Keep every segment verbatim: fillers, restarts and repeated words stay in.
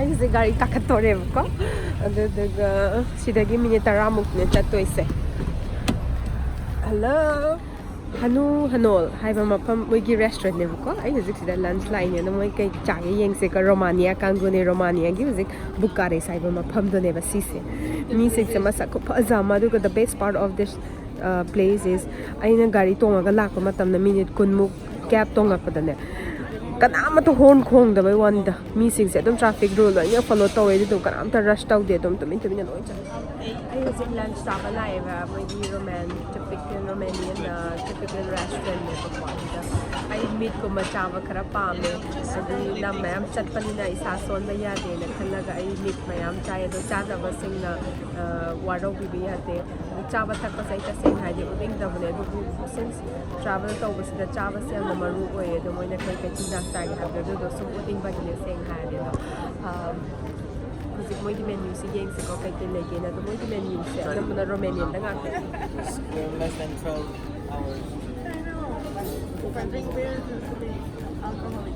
ꯍꯧꯖꯤꯛ ꯒꯥꯔꯤ ꯀꯥꯈꯠꯇꯣꯔꯦꯕꯀꯣ꯫ ꯑꯗꯨꯗꯨꯒ ꯁꯤꯗꯒꯤ ꯃꯤꯅꯤꯠ ꯇꯔꯥꯃꯨꯛꯅꯦ ꯆꯠꯇꯣꯏꯁꯦ꯫ ꯍꯜꯂꯣ꯫ ꯍꯅꯨ ꯍꯅꯣꯜ ꯍꯥꯏꯕ ꯃꯐꯝ ꯃꯣꯏꯒꯤ ꯔꯦꯁꯇꯨꯔꯦꯟꯅꯦꯕꯀꯣ꯫ ꯑꯩ ꯍꯧꯖꯤꯛ ꯁꯤꯗ ꯂꯟꯁ ꯂꯥꯛꯏꯅꯦ꯫ ꯑꯗꯣ ꯃꯣꯏ ꯀꯩ ꯆꯥꯒꯦ ꯌꯦꯡꯁꯦꯀꯣ꯫ ꯔꯣꯃꯥꯅꯤꯌꯥ ꯀꯥꯡꯕꯨꯅꯦ꯫ ꯔꯣꯃꯥꯅꯤꯌꯥꯒꯤ ꯍꯧꯖꯤꯛ ꯕꯨꯀꯥꯔꯦꯁ ꯍꯥꯏꯕ ꯃꯐꯝꯗꯨꯅꯦꯕ ꯁꯤꯁꯦ꯫ ꯃꯤꯁꯤꯡꯁꯦ ꯃꯁꯛ ꯈꯨꯐꯖ ꯑꯃ꯫ ꯑꯗꯨꯒ the best part of this place is, ꯑꯩꯅ ꯒꯥꯔꯤ ꯇꯣꯡꯉꯒ ꯂꯥꯛꯄ ꯃꯇꯝꯗ ꯃꯤꯅꯤꯠ ꯀꯨꯟꯃꯨꯛ ꯀꯦꯕ ꯇꯣꯡꯉꯛꯄꯗꯅꯦ, ꯀꯅꯥꯃꯠꯇ ꯍꯣꯔꯟ ꯈꯣꯡꯗꯕꯩ ꯋꯥꯅꯤꯗ꯫ ꯃꯤꯁꯤꯡꯁꯦ ꯑꯗꯨꯝ ꯇ꯭ꯔꯥꯐꯤꯛ ꯔꯨꯜ ꯂꯣꯏꯅ ꯐꯣꯂꯣ ꯇꯧꯋꯦ꯫ ꯑꯗꯨꯝ ꯀꯅꯥꯝꯇ ꯔꯁ ꯇꯧꯗꯦ꯫ ꯑꯗꯨꯝ ꯇꯨꯃꯤꯟ ꯇꯨꯃꯤꯟꯅ ꯂꯣꯏ ꯆꯠꯂꯦ꯫ ꯑꯩ ꯍꯧꯖꯤꯛ ꯂꯟꯁ ꯆꯥꯕ ꯂꯥꯛꯑꯦꯕ꯫ ꯃꯣꯏꯒꯤ ꯔꯣꯃꯦꯟ, ꯇꯤꯄꯤꯀꯦꯜ ꯔꯣꯃꯦꯅꯤꯌꯟ, ꯇꯤꯄꯤꯀꯦꯜ ꯔꯦꯁꯇꯨꯔꯦꯟꯅꯦꯕꯀꯣ꯫ ꯑꯗꯨꯗ ꯑꯩ ꯃꯤꯠꯀꯨꯝꯕ ꯆꯥꯕ ꯈꯔ ꯄꯥꯝꯃꯦ꯫ ꯑꯗꯨ ꯂꯝ ꯃꯌꯥꯝ ꯆꯠꯄꯅꯤꯅ ꯏꯁꯥ ꯁꯣꯟꯕ ꯌꯥꯗꯦꯅ ꯈꯜꯂꯒ ꯑꯩ ꯃꯤꯠ ꯃꯌꯥꯝ ꯆꯥꯏ꯫ ꯑꯗꯣ ꯆꯥꯗꯕꯁꯤꯡꯅ, ꯑ, ꯋꯥꯔꯧꯕꯤꯕ ꯌꯥꯗꯦ꯫ ꯑꯗꯨ ꯆꯥꯕ ꯊꯛꯄꯁꯦ ꯑꯩ ꯇꯁꯦꯡꯅ ꯍꯥꯏꯗꯤ ꯎꯠꯅꯤꯡꯗꯕꯅꯦ꯫ ꯑꯗꯨꯕꯨ since travel ꯇꯧꯕꯁꯤꯗ ꯆꯥꯕꯁꯦ ꯌꯥꯝꯅ ꯃꯔꯨ ꯑꯣꯏꯌꯦ꯫ ꯑꯗꯣ ꯃꯣꯏꯅ ꯀꯩ ꯀꯩ ꯆꯤꯟꯖꯥꯛ ꯆꯥꯒꯦ ꯍꯥꯏꯕꯗꯣ ꯑꯗꯨꯗꯣ ꯁꯨꯝ ꯎꯠꯅꯤꯡꯕꯒꯤꯅꯦ ꯁꯦꯡꯅ ꯍꯥꯏꯔꯗꯤ꯫ ꯑꯗꯣ, ꯑ, ꯍꯧꯖꯤꯛ ꯃꯣꯏꯒꯤ ꯃꯦꯅ꯭ꯌꯨꯁꯤ ꯌꯦꯡꯁꯤꯀꯣ, ꯀꯩ ꯀꯩ ꯂꯩꯒꯦꯅ꯫ ꯑꯗꯣ ꯃꯣꯏꯒꯤ ꯃꯦꯅ꯭ꯌꯨꯁꯦ ꯑꯅꯝꯕꯅ ꯔꯣꯃꯦꯅꯤꯌꯟꯗ ꯉꯥꯛꯇ꯫ We're less than twelve hours. If I drink beer, it's gonna be alcoholic.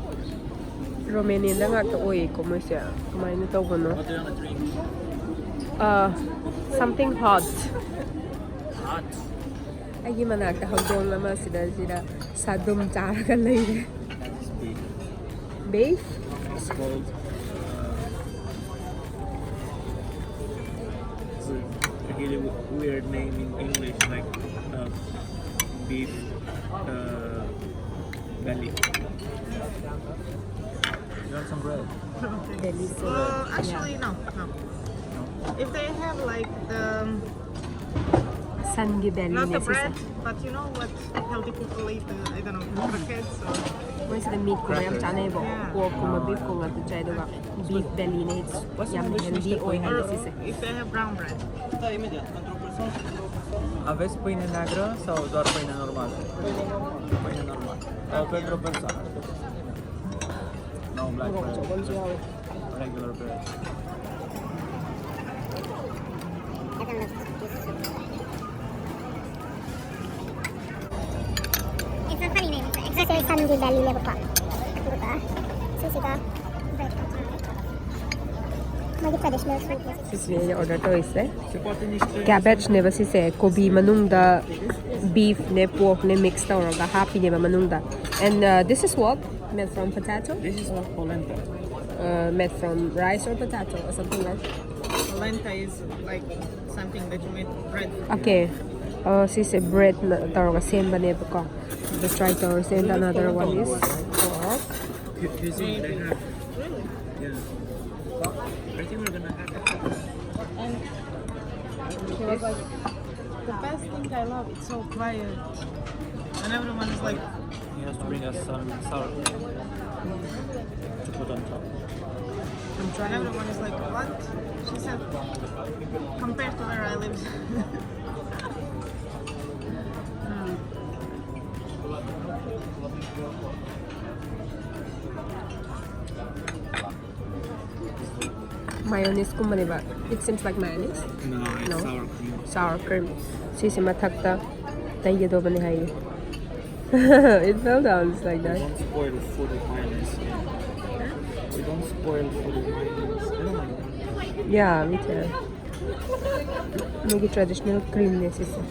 ꯔꯣꯃꯦꯅꯤꯌꯟꯗ ꯉꯥꯛꯇ ꯑꯣꯏꯌꯦꯀꯣ ꯃꯣꯏꯁꯦ꯫ ꯀꯃꯥꯏꯅ ꯇꯧꯕꯅꯣ? What do you wanna drink? ꯑ, something hot. Hot. ꯑꯩꯒꯤ ꯃꯅꯥꯛꯇ ꯍꯧꯗꯣꯡ ꯑꯃ ꯁꯤꯗ, ꯁꯤꯗ ꯁꯥꯗꯨꯝ ꯆꯥꯔꯒ ꯂꯩꯔꯦ꯫ Beef. Beef? It's called, uh, it's a really w-, weird name in English, like, uh, beef, uh, belly. You want some bread? Belly. Uh, actually, no, no. If they have, like, the, um, ꯁꯟꯒꯤ ꯕꯦꯂꯤꯅꯦ ꯁꯤꯁꯦ꯫ Not the bread, but you know what healthy people eat, uh, I don't know, croquettes or ꯃꯣꯏꯁꯤꯗ ꯃꯤꯠꯀꯨꯝꯕ ꯌꯥꯝ ꯆꯥꯅꯩꯕ꯫ ꯄꯣꯔꯛꯀꯨꯝꯕ, ꯕꯤꯐꯀꯨꯝꯕ ꯉꯥꯛꯇ ꯆꯥꯏ꯫ ꯑꯗꯨꯒ beef ꯕꯦꯂꯤꯅꯦ ꯌꯥꯝ healthy ꯑꯣꯏ ꯍꯥꯏꯕ ꯁꯤꯁꯦ꯫ If they have brown bread. A veces puene negro, so doar puene normal. Puene normal. O Pedro Pizza. No black bread. Regular bread. It's a funny name. It's exactly ꯁꯟꯒꯤ ꯕꯦꯂꯤꯅꯦꯕꯀꯣ꯫ ꯑꯗꯨꯒ ꯁꯤꯁꯤꯒ bread ꯇꯧꯔꯒ ꯆꯥꯔꯦ꯫ ꯃꯥꯒꯤ traditional sweet. ꯁꯤꯁꯤꯅꯦ ꯑꯩꯅ order ꯇꯧꯔꯤꯁꯦ꯫ Cabbage ꯅꯦꯕ ꯁꯤꯁꯦ, ꯀꯣꯕꯤ ꯃꯅꯨꯡꯗ beef ꯅꯦ pork ꯅꯦ mix ꯇꯧꯔꯒ ꯍꯥꯞꯄꯤꯅꯦꯕ ꯃꯅꯨꯡꯗ꯫ And uh, this is what? Made from potato? This is polenta. Uh, made from rice or potato or something like. Polenta is like something that you made bread. Okay. Uh, ꯁꯤꯁꯦ bread ꯅ ꯇꯧꯔꯒ ꯁꯦꯝꯕꯅꯦꯕꯀꯣ꯫ ꯑꯗꯨ try ꯇꯧꯔꯁꯦ꯫ And another one is pork. You, you see, they have. Really? Yeah. I think we're gonna have it. And she was like, the best thing I love, it's so quiet. And everyone is like, He has to bring us some sour cream to put on top. and everyone is like, what? She said, compared to where I live. Mm. Mayonnaise ꯀꯨꯝꯕꯅꯦꯕ꯫ It seems like mayonnaise. No, it's No. Sour cream. Sour cream. ꯁꯤꯁꯦ ꯃꯊꯛꯇ ꯇꯩꯒꯗꯧꯕꯅꯦ ꯍꯥꯏꯌꯦ꯫ It fell down, it's like We that. Don't spoil food with mayonnaise. We don't spoil food with mayonnaise. I don't like that. Yeah, me too. ꯃꯣꯏꯒꯤ traditional cream ꯅꯦ ꯁꯤꯁꯦ꯫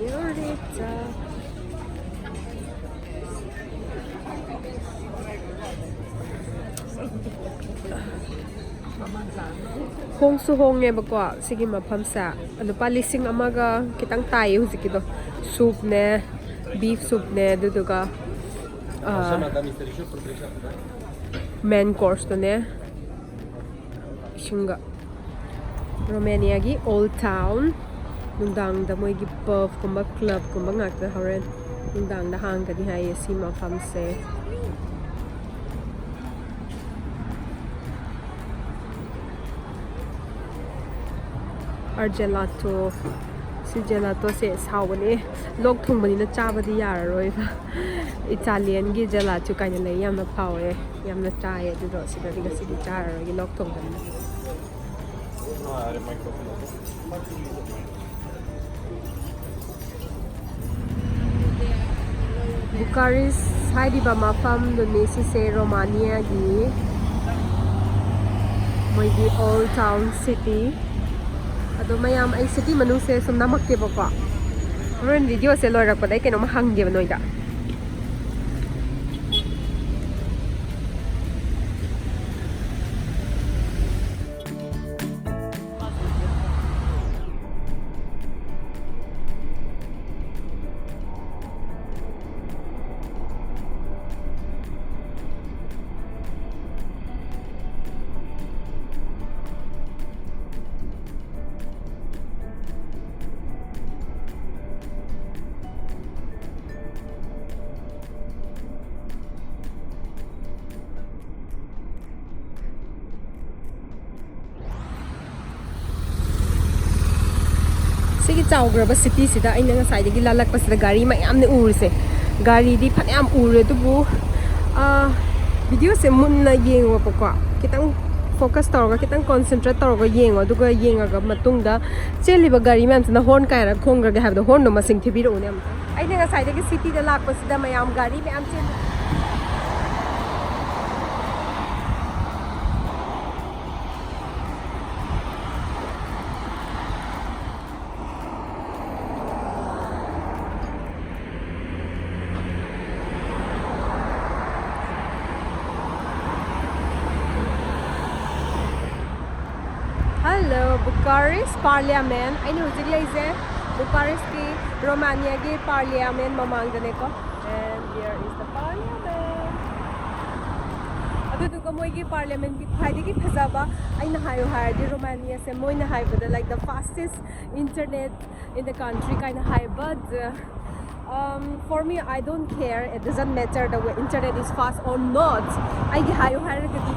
Señorita. ꯍꯣꯡꯁꯨ ꯍꯣꯡꯉꯦꯕꯀꯣ ꯁꯤꯒꯤ ꯃꯐꯝꯁꯦ꯫ ꯂꯨꯄꯥ ꯂꯤꯁꯤꯡ ꯑꯃꯒ ꯈꯤꯇꯪ ꯇꯥꯏꯌꯦ ꯍꯧꯖꯤꯛꯀꯤꯗꯣ꯫ Soup ꯅꯦ, beef soup ꯅꯦ, ꯑꯗꯨꯗꯨꯒ main course ꯇꯨꯅꯦ꯫ ꯏꯁꯤꯡꯒ꯫ Romania ꯒꯤ old town꯫ ꯅꯨꯡꯗꯥꯡꯗ ꯃꯣꯏꯒꯤ pub ꯀꯨꯝꯕ club ꯀꯨꯝꯕ ꯉꯥꯛꯇ ꯍꯣꯔꯦꯟ꯫ ꯅꯨꯡꯗꯥꯡꯗ ꯍꯥꯡꯒꯅꯤ ꯍꯥꯏꯌꯦ ꯁꯤ ꯃꯐꯝꯁꯦ꯫ ꯑꯥꯔ ꯖꯦꯂꯥꯇꯣ꯫ ꯁꯤ ꯖꯦꯂꯥꯇꯣꯁꯦ ꯁꯥꯎꯕꯅꯦ꯫ ꯂꯣꯛ ꯊꯨꯡꯕꯅꯤꯅ ꯆꯥꯕꯗꯤ ꯌꯥꯔꯔꯣꯏꯕ꯫ ꯏꯇꯥꯂꯤꯌꯟꯒꯤ ꯖꯦꯂꯥꯇꯣ ꯀꯥꯏꯅ ꯂꯩ, ꯌꯥꯝꯅ ꯐꯥꯎꯋꯦ꯫ ꯌꯥꯝꯅ ꯆꯥꯏꯌꯦ ꯑꯗꯨꯗꯣ꯫ ꯁꯤꯗꯗꯤ ꯉꯁꯤꯗꯤ ꯆꯥꯔꯔꯣꯏꯒꯦ, ꯂꯣꯛ ꯊꯨꯡꯕꯅꯤꯅ꯫ ꯕꯨꯀꯥꯔꯤꯁ ꯍꯥꯏꯔꯤꯕ ꯃꯐꯝꯗꯨꯅꯤ ꯁꯤꯁꯦ, ꯔꯣꯃꯥꯅꯤꯌꯥꯒꯤ ꯃꯣꯏꯒꯤ ꯑꯣꯜ ꯇꯥꯎꯟ ꯁꯤꯇꯤ꯫ ꯑꯗꯣ ꯃꯌꯥꯝ, ꯑꯩ ꯁꯤꯇꯤ ꯃꯅꯨꯡꯁꯦ ꯁꯨꯝ ꯅꯝꯃꯛꯀꯦꯕꯀꯣ꯫ ꯍꯣꯔꯦꯟ ꯚꯤꯗꯤꯑꯣꯁꯦ ꯂꯣꯏꯔꯛꯄꯗ ꯑꯩ ꯀꯩꯅꯣꯝ ꯍꯪꯒꯦꯕ ꯅꯣꯏꯗ꯫ ꯁꯤꯒꯤ ꯆꯥꯎꯈ꯭ꯔꯕ ꯁꯤꯇꯤꯁꯤꯗ ꯑꯩꯅ ꯉꯁꯥꯏꯗꯒꯤ ꯂꯥꯜꯂꯛꯄꯁꯤꯗ ꯒꯥꯔꯤ ꯃꯌꯥꯝꯅ ꯎꯔꯤꯁꯦ꯫ ꯒꯥꯔꯤꯗꯤ ꯐꯅꯌꯥꯝ ꯎꯔꯦ, ꯑꯗꯨꯕꯨ, ꯑꯥ, ꯚꯤꯗꯤꯑꯣꯁꯦ ꯃꯨꯟꯅ ꯌꯦꯡꯉꯣꯕꯀꯣ꯫ ꯈꯤꯇꯪ ꯐꯣꯀꯁ ꯇꯧꯔꯒ, ꯈꯤꯇꯪ ꯀꯣꯟꯁꯦꯟꯇ꯭ꯔꯦꯠ ꯇꯧꯔꯒ ꯌꯦꯡꯉꯣ꯫ ꯑꯗꯨꯒ ꯌꯦꯡꯉꯒ ꯃꯇꯨꯡꯗ ꯆꯦꯜꯂꯤꯕ ꯒꯥꯔꯤ ꯃꯌꯥꯝꯁꯤꯅ ꯍꯣꯔꯟ ꯀꯌꯥꯔꯛ ꯈꯣꯡꯈ꯭ꯔꯒꯦ ꯍꯥꯏꯕꯗꯣ, ꯍꯣꯔꯟꯗꯣ ꯃꯁꯤꯡ ꯊꯤꯕꯤꯔꯛꯎꯅꯦ ꯑꯃꯨꯛꯇ꯫ ꯑꯩꯅ ꯉꯁꯥꯏꯗꯒꯤ ꯁꯤꯇꯤꯗ ꯂꯥꯛꯄꯁꯤꯗ ꯃꯌꯥꯝ ꯒꯥꯔꯤ ꯃꯌꯥꯝ ꯆꯦꯜꯂꯤ꯫ Hello, Bucharest Parliament. ꯑꯩꯅ ꯍꯧꯖꯤꯛ ꯂꯩꯁꯦ ꯕꯨꯀꯥꯔꯦꯁꯀꯤ, ꯔꯣꯃꯥꯅꯤꯌꯥꯒꯤ parliament ꯃꯃꯥꯡꯗꯅꯦꯀꯣ꯫ And here is the parliament. ꯑꯗꯨꯗꯨꯒ ꯃꯣꯏꯒꯤ ꯄꯥꯔꯂꯤꯌꯥꯃꯦꯟꯒꯤ ꯈ꯭ꯋꯥꯏꯗꯒꯤ ꯐꯖꯕ, ꯑꯩꯅ ꯍꯥꯏꯌꯨ ꯍꯥꯏꯔꯗꯤ, ꯔꯣꯃꯥꯅꯤꯌꯥꯁꯦ ꯃꯣꯏꯅ ꯍꯥꯏꯕꯗ, like, the fastest internet in the country ꯀꯥꯏꯅ ꯍꯥꯏꯕ꯫ ꯑꯗ, Um, for me, I don't care. It doesn't matter the way internet is fast or not. ꯑꯩꯒꯤ ꯍꯥꯏꯌꯨ ꯍꯥꯏꯔꯒꯗꯤ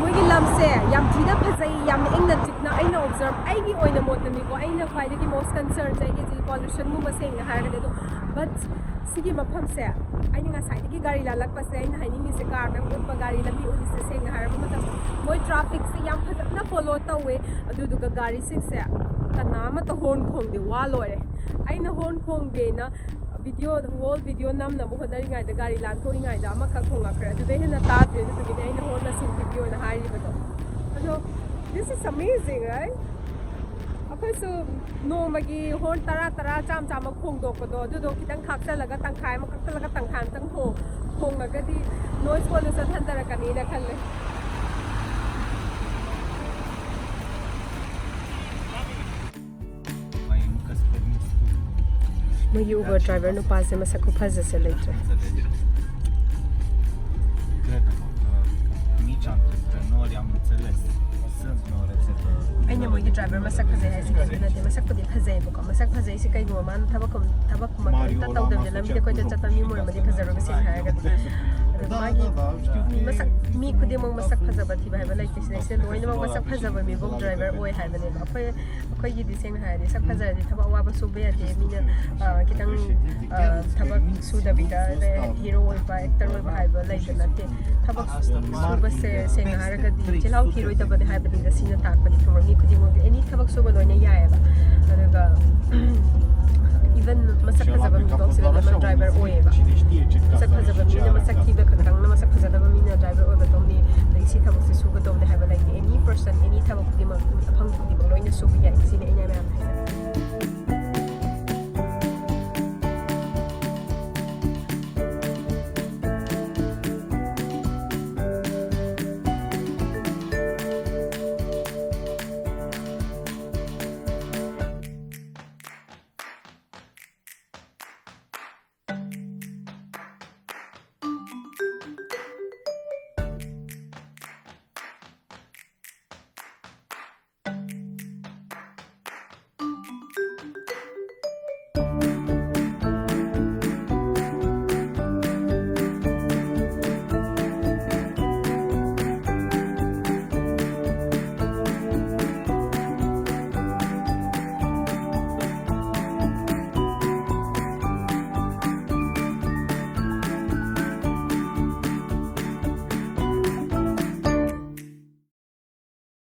ꯃꯣꯏꯒꯤ ꯂꯝꯁꯦ ꯌꯥꯝ ꯊꯤꯅ ꯐꯖꯩ, ꯌꯥꯝꯅ ꯏꯪꯅ ꯆꯤꯛꯅ꯫ ꯑꯩꯅ observe, ꯑꯩꯒꯤ ꯑꯣꯏꯅ ꯃꯣꯠꯇꯅꯤꯀꯣ, ꯑꯩꯅ ꯈ꯭ꯋꯥꯏꯗꯒꯤ most concern ꯁꯦ ꯑꯩꯒꯤ pollution ꯒꯨꯝꯕ, ꯁꯦꯡꯅ ꯍꯥꯏꯔꯒꯗꯤ꯫ ꯑꯗꯣ but ꯁꯤꯒꯤ ꯃꯐꯝꯁꯦ ꯑꯩꯅ ꯉꯁꯥꯏꯗꯒꯤ ꯒꯥꯔꯤ ꯂꯥꯜꯂꯛꯄꯁꯦ ꯑꯩꯅ ꯍꯥꯏꯅꯤꯡꯉꯤꯁꯦ, car ꯗ ꯎꯠꯄ ꯒꯥꯔꯤ ꯂꯝꯕꯤ ꯎꯠꯂꯤꯁꯦ, ꯁꯦꯡꯅ ꯍꯥꯏꯔꯕ ꯃꯇꯝꯗ ꯃꯣꯏ traffic ꯁꯦ ꯌꯥꯝ ꯐꯖꯅ follow ꯇꯧꯋꯦ꯫ ꯑꯗꯨꯗꯨꯒ ꯒꯥꯔꯤꯁꯤꯡꯁꯦ ꯀꯅꯥ ꯑꯃꯠꯇ horn ꯈꯣꯡꯗꯦ, ꯋꯥ ꯂꯣꯏꯔꯦ꯫ ꯑꯩꯅ horn ꯈꯣꯡꯗꯦꯅ video, whole video ꯅꯝꯅꯕ ꯍꯣꯠꯅꯔꯤꯉꯩꯗ, ꯒꯥꯔꯤ ꯂꯥꯟꯊꯣꯛꯏꯉꯩꯗ ꯑꯃꯈꯛ ꯈꯣꯡꯂꯛꯈ꯭ꯔꯦ, ꯑꯗꯨꯗꯩ ꯍꯦꯟꯅ ꯇꯥꯗ꯭ꯔꯦ꯫ ꯑꯗꯨꯗꯨꯒꯤꯅꯦ ꯑꯩꯅ horn ꯃꯁꯤꯡ ꯄꯤꯕꯤꯌꯣꯅ ꯍꯥꯏꯔꯤꯕꯗꯣ꯫ ꯑꯗꯣ this is amazing, right? ꯑꯩꯈꯣꯏꯁꯨ ꯅꯣꯡꯃꯒꯤ horn ꯇꯔꯥ ꯇꯔꯥ, ꯆꯥꯝ ꯆꯥꯝꯃ ꯈꯣꯡꯗꯣꯛꯄꯗꯣ, ꯑꯗꯨꯗꯣ ꯈꯤꯇꯪ ꯈꯥꯛꯆꯜꯂꯒ, ꯇꯪꯈꯥꯏ ꯑꯃ ꯀꯛꯊꯠꯂꯒ ꯇꯪꯈꯥꯏ ꯑꯃꯇꯪ ꯈꯣꯡ ꯈꯣꯡꯉꯒꯗꯤ noise pollution ꯍꯟꯊꯔꯛꯀꯅꯤꯅ ꯈꯜꯂꯦ꯫ ꯃꯣꯏꯒꯤ Uber driver ꯅꯨꯄꯥꯁꯦ ꯃꯁꯛ ꯈꯨꯐꯖꯁꯦ ꯂꯩꯇ꯭ꯔꯦ꯫ ꯑꯩꯅ ꯃꯣꯏꯒꯤ driver ꯃꯁꯛ ꯐꯖꯩ ꯍꯥꯏꯁꯦ ꯀꯩꯁꯨ ꯅꯠꯇꯦ, ꯃꯁꯛꯄꯨꯗꯤ ꯐꯖꯩꯌꯦꯕꯀꯣ꯫ ꯃꯁꯛ ꯐꯖꯩꯁꯦ ꯀꯩꯒꯨꯝꯕ ꯃꯥꯅ ꯊꯕꯛ ꯊꯕꯛ ꯀꯩꯝꯇ ꯇꯧꯗꯕꯤꯗ ꯂꯝꯕꯤꯗ ꯀꯣꯏꯆꯠ ꯆꯠꯄ ꯃꯤ ꯑꯣꯏꯔꯝꯃꯗꯤ ꯐꯖꯔꯣꯏꯕ, ꯁꯦꯡꯅ ꯍꯥꯏꯔꯒꯗꯤ꯫ ꯑꯗꯣ ꯃꯥꯒꯤ ꯃꯤ ꯃꯁꯛ, ꯃꯤ ꯈꯨꯗꯤꯡꯃꯛ ꯃꯁꯛ ꯐꯖꯕ ꯊꯤꯕ ꯍꯥꯏꯕ ꯂꯩꯇꯦ꯫ ꯁꯤꯗꯩꯁꯤꯗ ꯂꯣꯏꯅꯃꯛ ꯃꯁꯛ ꯐꯖꯕ ꯃꯤꯐꯧ driver ꯑꯣꯏ ꯍꯥꯏꯕꯅꯦꯕ꯫ ꯑꯩꯈꯣꯏ ꯑꯩꯈꯣꯏꯒꯤꯗꯤ ꯁꯦꯡꯅ ꯍꯥꯏꯔꯗꯤ ꯁꯛ ꯐꯖꯔꯗꯤ ꯊꯕꯛ ꯑꯋꯥꯕ ꯁꯨꯕ ꯌꯥꯗꯦ꯫ ꯃꯤꯅ ꯑ, ꯈꯤꯇꯪ ꯑ, ꯊꯕꯛ ꯁꯨꯗꯕꯤꯗ hero ꯑꯣꯏꯕ, actor ꯑꯣꯏꯕ ꯍꯥꯏꯕ ꯂꯩꯕ ꯅꯠꯇꯦ꯫ ꯊꯕꯛ ꯁꯨꯕꯁꯦ ꯁꯦꯡꯅ ꯍꯥꯏꯔꯒꯗꯤ ꯆꯤꯜꯍꯥꯎ ꯊꯤꯔꯣꯏꯗꯕꯅꯦ ꯍꯥꯏꯕꯅꯤꯗ꯫ ꯁꯤꯅ ꯇꯥꯛꯄꯗꯤ ꯈꯪꯕ꯭ꯔꯥ? ꯃꯤ ꯈꯨꯗꯤꯡꯃꯛ any ꯊꯕꯛ ꯁꯨꯕ ꯂꯣꯏꯅ ꯌꯥꯏꯑꯕ꯫ ꯑꯗꯨꯒ even ꯃꯁꯛ ꯐꯖꯕ ꯃꯤꯐꯧꯁꯤꯗ ꯂꯣꯏꯅꯃꯛ driver ꯑꯣꯏꯌꯦꯕ꯫ ꯃꯁꯛ ꯐꯖꯕ ꯃꯤꯅ ꯃꯁꯛ ꯊꯤꯕ ꯈꯛꯇꯪꯅ ꯃꯁꯛ ꯐꯖꯗꯕ ꯃꯤꯅ driver ꯑꯣꯏꯒꯗꯧꯅꯤ, ꯑꯗꯒꯤ ꯁꯤ ꯊꯕꯛꯁꯦ ꯁꯨꯒꯗꯧꯅꯤ ꯍꯥꯏꯕ ꯂꯩꯇꯦ꯫ Any person, any ꯊꯕꯛ ꯈꯨꯗꯤꯡꯃꯛ, ꯑꯐꯪꯕ ꯈꯨꯗꯤꯡꯃꯛ ꯂꯣꯏꯅ ꯁꯨꯕ ꯌꯥꯏ꯫ ꯁꯤꯅꯤ ꯑꯩꯅ ꯃꯌꯥꯝ ꯍꯥꯏꯖꯅꯤꯡꯉꯤ꯫